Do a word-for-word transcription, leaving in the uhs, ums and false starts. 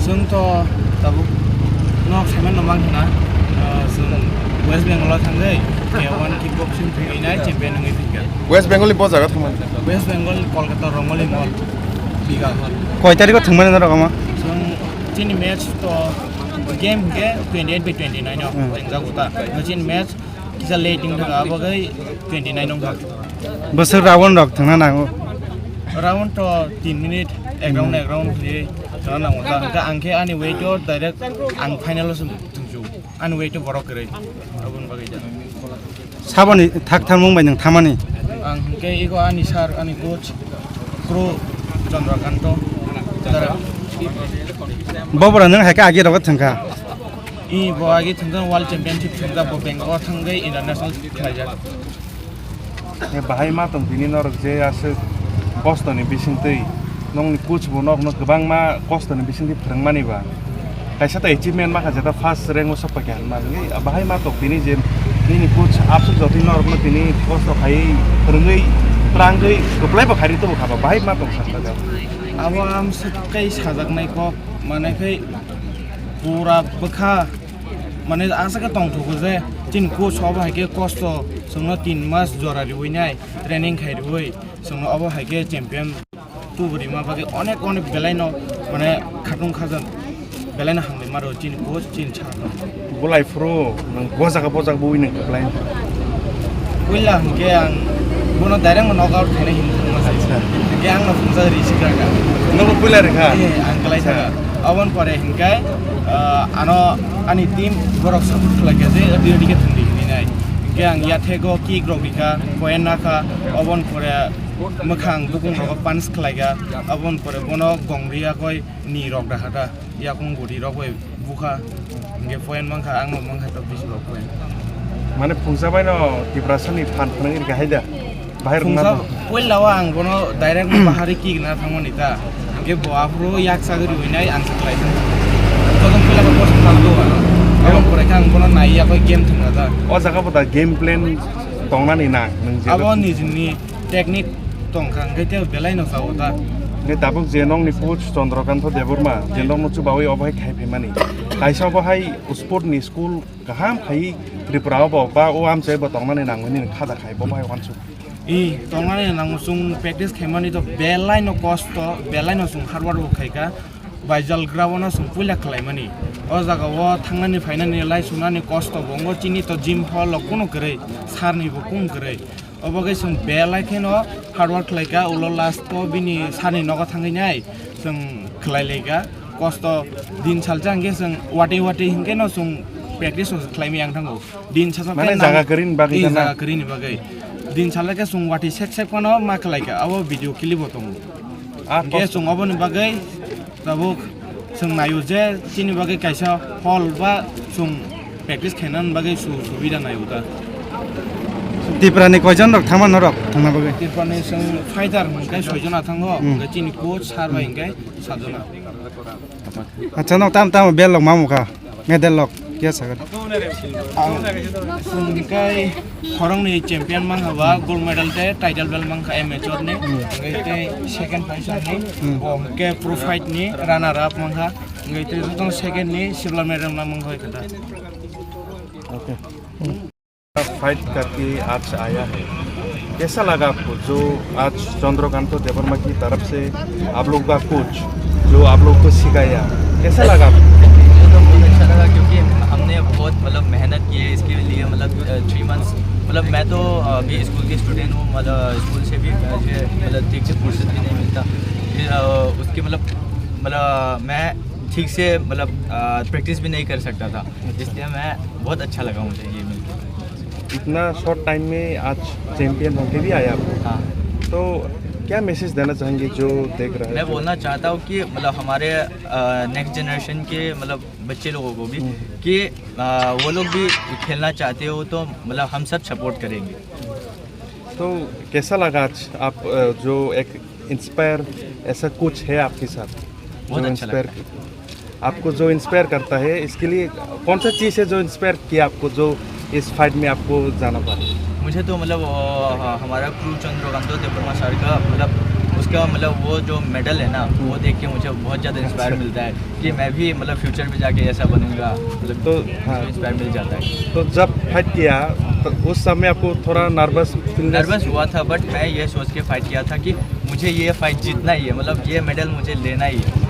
Chwng to tabuk nok saiman no mang khna, ah, chwng West Bengal o thangwi K one kickboxing thwngwi nai champion wngwi phikha. West Bengal ni bo jaga thangmani? West Bengal, Kolkata, Rongoli Mall, Bigha Hall. Koi tarikh o thwngmani norok omo? Chwng chini match to game hwnkhe twenty eight by twenty nine o Hmm. tengjago ta. Chini match kisa late wngkha, abagwi twenty nine wngkha. Bwswk round rok thwngna nango? Round to tin minute, ek round, Hmm. ek round khwlaiwi thwngna nango ta. Hwnkhe ang khe ani weight o direct ang final o se thwngsu. Ani weight o borok kwrwi. Aboni bagwi da. Saboni thak tharmung bai nwng thamani? Ang hwnkhe ego ani sir, ani coach, Kro Chandrakanto. Tara. Bo bwrwi nwng hai khe agi rogo thwngkha? I bo agi thwngkha world championship thwngkha, bo Bangkok o thangwi international khlaijak. E bahai ma tong tini norok je aswk kosto ni bisingtwi nongni coach bo nokno kwbangma kosto ni bisingtwi phwrwngmani ba. Kaisa ta achievement ma kha jeta first rank o sokphaikha hinmani. Bahai ma tong tini je nini coach aswk jotoi norokno tini kosto khaiwi phwrwngwi twrangwi kwplai bo khairi tubu kha ba. Bahai ma tong sakha. Abo amswk kai sajaknai kok, mane khai pura bwkha, mane aswk khe tongthogo je chini coach obo hai khe kosto chwngno tin mas jora riwi nai training khai riwi chwngno obo hai khe champion tubu rima bagwi onek onek belai no mane khatung khajan belai no hambai maro chini coach chini sir no. Bolai phuru nwng bojak bojak bui nwng kwplai. Puila hwnkhe ang bono direct no knock out khaina hinwi thangma sai. Acha. Hwnkhe ang no phungjak ri sikha kha. Nobo puila rikha? Eh, ang kwlai thangkha. Acha. Oboni pore hwnkhe, ah, ano ani team borok support khlai kha je odi odi khe thwngdi hinwi nai. Hwnkhe ang yathego kick rok rikha, point nakha, oboni pore mwkhang bukung rogo punch khlai kha, oboni pore bono gong ri yakoi ni rok da hata. Yakung guri rok bai bukha, hingke point mankha, ang no mankha to bisi rok point. Mane phungsa bai no Tiprasa ni phan phwnang iri kahai da? Bahai rok na phungsa to? Puila o ang bono direct no bahari kick na thangmani ta, hingke bo aphuru yak sagri winai ang saklai thang. Todong puila ko post phal do ano. Abang pore kha ang bono nai ya koi game thangna ta. O jaga bo da game plan tongnani na nung je? Abo nijini technique tongkha, hingke tei belai no sao ta. Hingke tabuk je nongni coach Chandrakanta Debbarma, je nongno chubawi obo hai khai phaimani. Kaisa obo hai sport ni school kaham khai Tripura obo ba o amchai bo tongnani nangmani khada khai bo hai wansuk. I tongnani nango chwng practice khaimani to belai no kosto, belai no chwng hard work bo khaika. Baijal ground o chwng puila khlaimani. O jaga o thangnani phainani lai sunani kosto bo wngo, chini to gym hall o kunu kwrwi, sir ni bo kunu kwrwi. Obo khe chwng belai kheno hard work khlai kha, ulo last o bini sani nogo thangwi nai chwng khlai lai kha. Kosto din salsa hwnkhe chwng watwi watwi hwnkhe no chwng practice o khlai maya wng thango. Din salsa mane khe jaga nang-, kwrwini bagwi eh, gana? Jaga kwrwini bagwi. Din salsa khe chwng watwi sek sek phano ma khlai kha, abo video clip bo tongo. Ah, hwnkhe kosto. Chwng oboni bagwi tabuk chwng naio je chini bagwi kaisa hall ba chwng practice khainani bagwi su-, subida naio ta. Tripura ni koijon rok thangma norok thangna bagwi? Tripura ni chwng fighter hwnkhe soijona thango, hmm, hwnkhe chini coach sir bai hwnkhe sajona. Acha, no tam tam bel lok mamu kha. Medal lok kya sagat? Ang hwnkhe khoroknwi champion mankha ba, gold medal tei title belt mankha amateur ni, hwnkhe tei second position ni, hmm, bo hwnkhe pro fight ni runner up mankha, hwnkhe tei joto second ni silver medal mankha kha ta. Okay. Fight करके आज आया है, कैसा लगा आपको जो आज चंद्रकांत देवर्मा की तरफ से आप लोग का कोच जो आप लोग को सिखाया, कैसा लगा आपको? मुझे तो बहुत अच्छा लगा क्योंकि हमने बहुत, मतलब, मेहनत की है इसके लिए, मतलब, थ्री मंथ्स। मतलब, मैं तो अभी स्कूल के स्टूडेंट हूँ, मतलब, स्कूल से भी मुझे, मतलब, ठीक से फुर्सत भी नहीं मिलता। फिर, अ, उसके, मतलब, मतलब, मैं ठीक से, मतलब, अ, प्रैक्टिस भी नहीं कर सकता था, इसलिए मैं, बहुत अच्छा लगा मुझे ये मिलकर। इतना शॉर्ट टाइम में आज चैंपियन होके भी आया आप। हाँ। तो क्या मैसेज देना चाहेंगे जो देख रहे हैं, मैं जो बोलना चाहता हूँ कि मतलब हमारे नेक्स्ट जनरेशन के मतलब बच्चे लोगों को भी कि अ, वो लोग भी खेलना चाहते हो तो मतलब हम सब सपोर्ट करेंगे। तो कैसा लगा आज आप, अ, जो एक इंस्पायर, ऐसा कुछ है आपके साथ बहुत जो अच्छा इंस्पायर आपको जो इंस्पायर करता है, इसके लिए कौन सा चीज़ है जो इंस्पायर किया आपको, जो इस फाइट में आपको जाना पड़ा? मुझे तो मतलब वो, ह- हमारा क्रू चंद्रकांतो देववर्मा सर का मतलब उसका मतलब वो जो मेडल है ना, वो देख के मुझे बहुत ज़्यादा इंस्पायर मिलता है कि मैं भी मतलब फ्यूचर में जाके ऐसा बनूंगा। मतलब तो हाँ, इंस्पायर मिल जाता है। तो जब फाइट किया तो उस समय आपको थोड़ा नर्वस फील? नर्वस हुआ था, बट मैं ये सोच के फाइट किया था कि मुझे ये फाइट जीतना ही है, मतलब ये मेडल मुझे लेना ही है।